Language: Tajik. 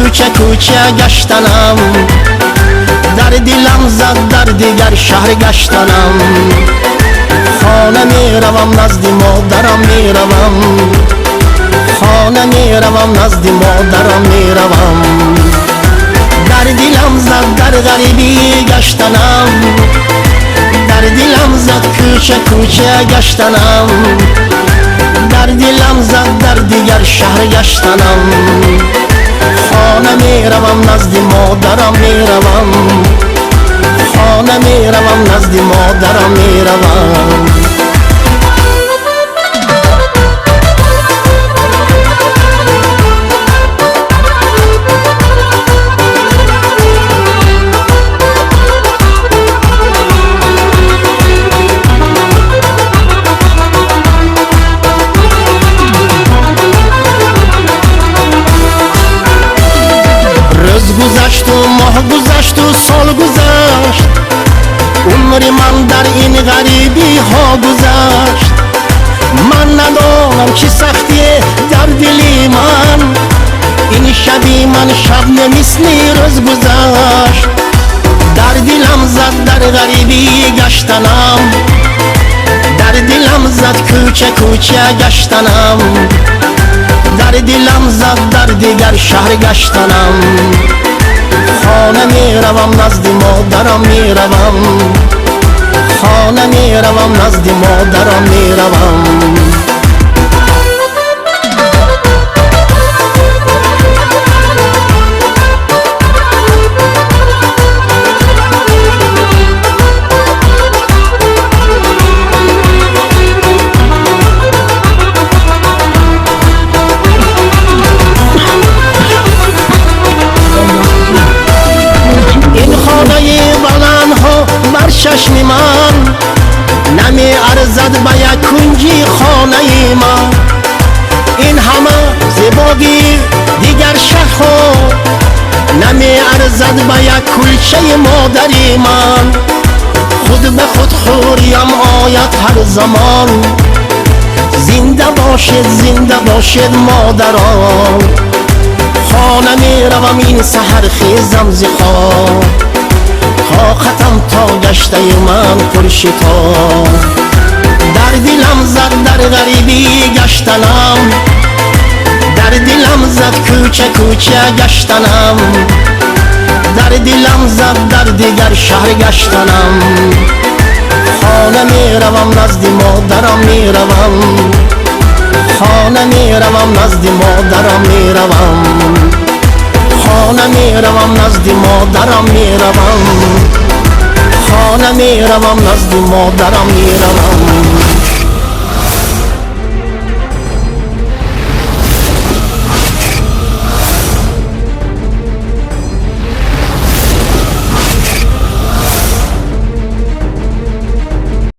кӯча кӯча гаштанам, дар дилам зад дар дигар шаҳр гаштанам. Хона меравам назди модарам меравам, хона меравам назди модарам меравам. Дар дилам зад дар ғарибӣ гаштанам, дар дилам зад кӯча кӯча гаштанам, дар дилам зад дар дигар шаҳр гаштанам. Хона меравам назди модарам меравам, хона меравам назди модарам меравам. Рӯз гузашту моҳ гузашту сол гузашт, умри ман дар ин ғарибиҳо гузашт. Ман надонам чӣ сахтие дар дили ман, ин шаби ман шаб намисли рӯз гузашт. Дар дилам зад дар ғарибӣ гаштанам, дар дилам зад кӯча кӯча гаштанам, дар дилам зад дар дигар шаҳр гаштанам. Хона меравам назди модарам меравам, хона меравам назди модарам меравам. Чашми ман намеарзад ба як кунҷи хонаи ман. Ин ҳама зебогӣ дигар шаҳрҳо намеарзад ба як кулчаи модари ман. Худ ба худ хӯриям ояд ҳар замон, зинда бошед, зинда бошед модарон. Хона меравам ин саҳар хезам зи хоб, тоқатам то гаштаи ман пуршитоб. Дар дилам зад дар ғарибӣ гаштанам, дар дилам зад кӯча кӯча гаштанам, дар дилам зад дар дигар шаҳр гаштанам. Хона меравам назди модарам меравам, хона меравам назди модарам меравам, хона меравам назди модарам меравам, хона меравам назди модарам меравам.